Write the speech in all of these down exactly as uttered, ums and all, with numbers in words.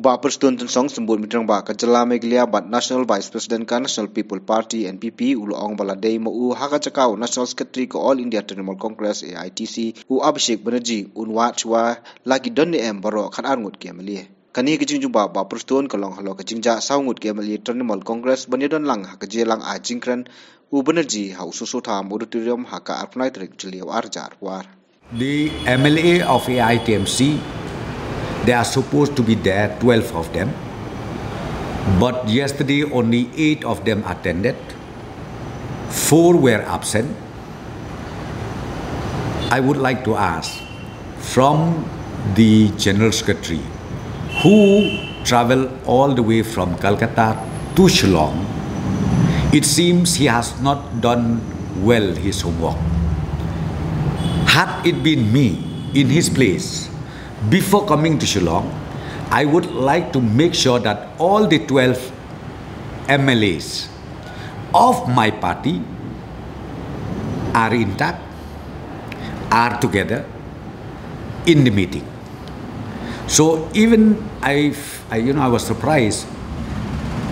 Bah Prestone Tynsong, Symbud Mynta Rangbah ka Jylla Meghalaya bad National Vice President ka National People Party, N P P, u la ong ba la dei ma u ha ka jaka u National Secretary ka All India Trinamool Congress, A I T C, u Abhishek Banerjee, un wad shuwa la ki don ne em baroh khatar ngut ki M L A. Kane ka jingjubab Bah Prestone ka long halor ka jingjia saw ngut ki M L A Trinamool Congress ban ïadon lang ha ka jingïalang ai jingkren u Banerjee ha u Sossotham Auditorium ha ka arphew lai tarik Jylliew arhajar arphew ar. The M L A of A I T M C, they are supposed to be there, twelve of them. But yesterday, only eight of them attended, four were absent. I would like to ask from the General Secretary, who traveled all the way from Calcutta to Shillong, it seems he has not done well his homework. Had it been me in his place, before coming to Shillong, I would like to make sure that all the twelve M L As of my party are intact, are together in the meeting. So even I, I, you know, I was surprised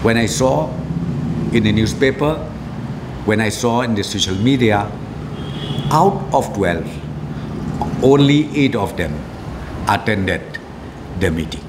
when I saw in the newspaper, when I saw in the social media, out of twelve, only eight of them attended the meeting.